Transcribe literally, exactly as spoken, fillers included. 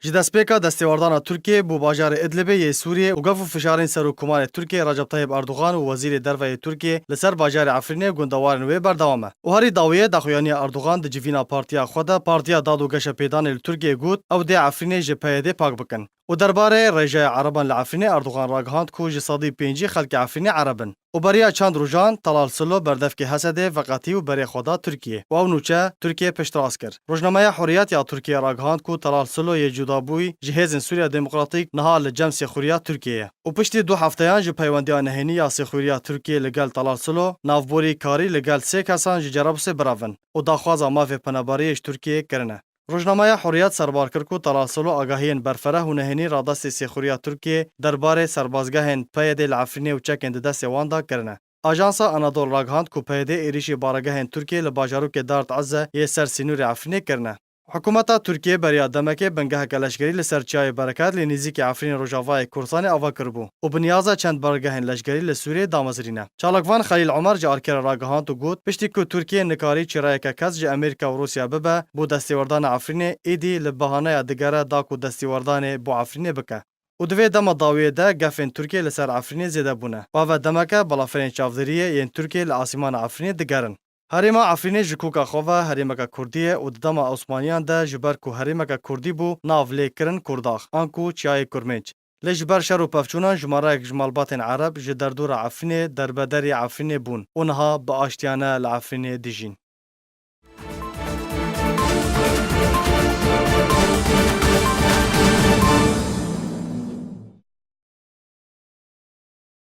Ji destpêka destêwerdana Tirkiyê bo bajarê Idlibê yê Sûriyê û gef û fişarên Serokkomarê Tirkiyê Recep Tayyip Erdogan û Wezîrê Derve yê Tirkiyê li ser bajarê Efrînê û gundewarên wê berdewam e û herî dawiyê daxuyaniya Erdogan di civîna partiya xwe de Partiya Dad û Geşepêdanê li Tirkiyê got, ew dê Efrînê ji P Y D'ê pak bikin. Û derbarê rêjeya Ereban li Efrînê Erdogan ragihand ku ji sedî pêncî xelkê Efrînê Ereb in. Û beriya çend rojan Talal Silo berdevkê Hesedê veqetî û berê xwe da Tirkiyê û ew nûçe Tirkiye piştrast kir. Rojnameya Hurriyet ya Tirkiye ragihand ku Talal Silo yê cudabûyî ji Hêzên Sûriya Demokratîk niha li cem sêxuriya Tirkiye ye û piştî du hefteyan ji peywendiya nehênî ya sêxuriya Tirkiye li gel Talal Silo, navborî karî li gel sê kesan ji Cerablusê birevin û daxwaza mafê penaberiyê ji Tirkiyê kirine. Rojnameya Hurriyet serbar kir ku Talal Solo agahiyên berfereh û nehênî radestê sêxuriya Tirkiyê derbarê serbazgehên P Y D li Efrînê û çekên di destê wan de kirine. Ajansa Anadolu ragihand ku P Y D êrîşî baregehên Tirkiyê li bajarokê Dart Eze yê ser sînorê Efrînê kirine. Hikûmeta Tirkiyê beriya demekê bingeheke leşkerî li ser Çiyayê Bereket li nêzîkî Efrînê rojavayê Kurdistanê ava kiribû û bi niyaza çend baregehên leşkerî li Sûriyê damezrîne. Çalakvan Xelîl Omer ji Arkerê ragihand û got, piştî ku Tirkiye nikarî çirayeke kes ji Amerîka û Rûsya bibe bo destêwerdana Efrînê, êdî li bahaneya digere da ku destêwerdanê bo Efrînê bike. Û di vê dema dawiyê de gefên Tirkiyê li ser Efrînê zêde bûne. Bave demeke balafirên çavdêriyê yên Tirkiyê li asîmana Efrînê digerin. Herêma Efrînê ji koka xwe ve herêmeke Kurdî ye û di dema Osmaniyan de ji ber ku herêmeke Kurdî bû, nav lê kirin Kurdax, anku Çiyayê Kurmênc. Lê ji ber şer û pevçûnan jimareyek ji malbatên Ereb ji derdora Efrînê derbederî Efrînê bûn û niha bi aştiyane li Efrînê dijîn.